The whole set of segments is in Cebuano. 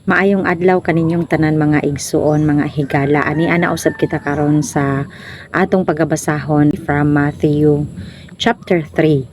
Maayong adlaw kaninyong tanan, mga igsuon, mga higala. Ani ana usab kita karon sa atong pagabasahon from Matthew chapter 3.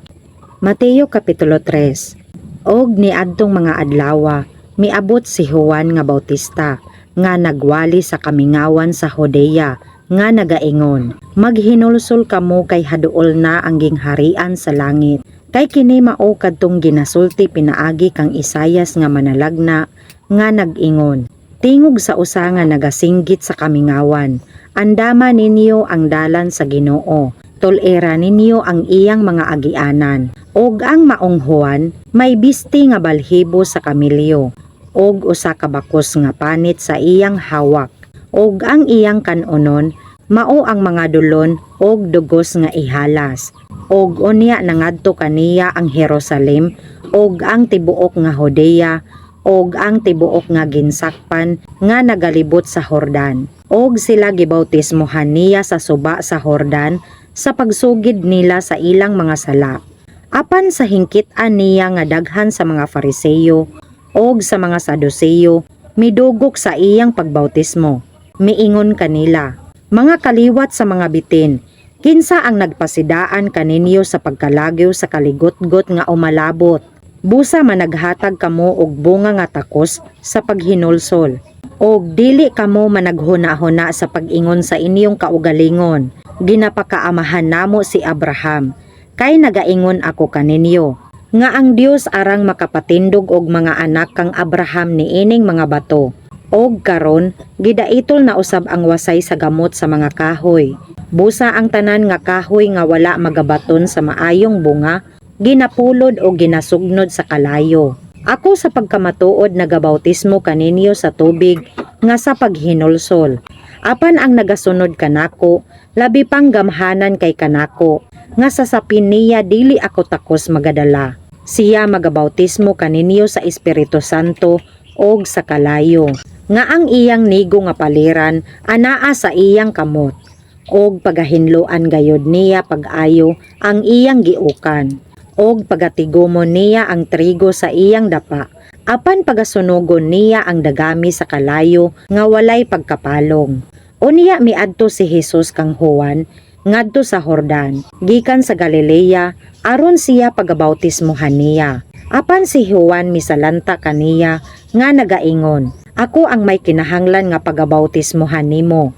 Mateo kapitulo 3. Og niadtong mga adlawa, miabot si Juan nga Bautista nga nagwali sa kamingawan sa Judea nga nagaingon, "Maghinulsol kamo kay haduol na ang gingharian sa langit." Kay kini mao kadtong ginasulti pinaagi kang Isayas nga manalagna nga nag-ingon, "Tingog sa usa nga nagasinggit sa kamingawan, andama ninyo ang dalan sa Ginoo, tul-ira ninyo ang iyang mga agianan." Og ang maong Juan may bisti nga balhibo sa kamelyo og usa ka bakos nga panit sa iyang hawak, og ang iyang kan-onon mao ang mga dulon og dugos nga ihalas. Og unya nangadto kaniya ang Jerusalem og ang tibuok nga Judea og ang tibuok nga ginsakpan nga nagalibot sa Jordan. Og sila gibautismohan niya sa suba sa Jordan sa pagsugid nila sa ilang mga sala. Apan sa hingkit-an niya nga daghan sa mga Fariseyo og sa mga Saduseyo midugok sa iyang pagbautismo, miingon kanila, "Mga kaliwat sa mga bitin, kinsa ang nagpasidaan kaninyo sa pagkalagyo sa kaligotgot nga umalabot? Busa managhatag kamo og bunga nga takos sa paghinulsol. Og dili kamo managhuna-huna sa pag-ingon sa inyong kaugalingon, 'Ginapakaamahan namo si Abraham.' Kay nagaingon ako kaninyo, nga ang Dios arang makapatindog og mga anak kang Abraham niining mga bato. Og karon gidaitol na usab ang wasay sa gamot sa mga kahoy. Busa ang tanan nga kahoy nga wala magabaton sa maayong bunga ginapulod o ginasugnod sa kalayo. Ako sa pagkamatuod nagabautismo kaninyo sa tubig nga sa paghinulsol. Apan ang nagasunod kanako, labi pang gamhanan kay kanako, nga sa sapin niya dili ako takos magadala. Siya magabautismo kaninyo sa Espiritu Santo og sa kalayo. Nga ang iyang nigo nga paliran anaa sa iyang kamot og pagahinloan gayod niya pag-ayo ang iyang giukan og pagatigumon niya ang trigo sa iyang dapa, apan pagasunugon niya ang dagami sa kalayo nga walay pagkapalong." Unya miadto si Jesus kang Juan ngadto sa Jordan gikan sa Galilea aron siya pagabautismohan niya. Apan si Juan misalanta kaniya nga nagaingon, "Ako ang may kinahanglan nga pagabautismohan nimo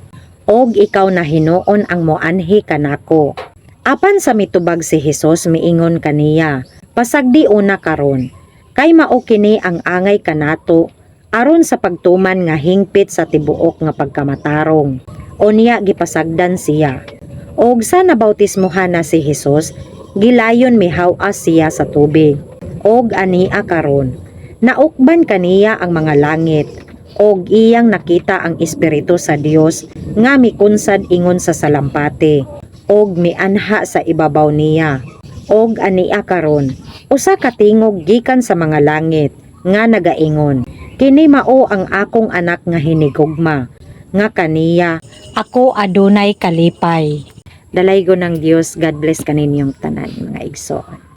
og ikaw na hinuon ang moanhi kanako?" Apan sa mitubag si Jesus miingon kaniya, "Pasagdi una karon, kay mao kini ang angay kanato aron sa pagtuman nga hingpit sa tibuok nga pagkamatarong." Unya gipasagdan siya. Og sa nabautismohan na si Jesus, gilayon mihaw-as siya sa tubig. Og ania karon, naukban kaniya ang mga langit, og iyang nakita ang Espiritu sa Dios nga mikunsad ingon sa salampati og mianha sa ibabaw niya. Og ania karon, usa ka tingog gikan sa mga langit nga nagaingon, "Kini mao ang akong anak nga hinigugma, nga kaniya ako adunay kalipay." Dalaygon ng Dios. God bless kaninyong tanan, mga igsoon.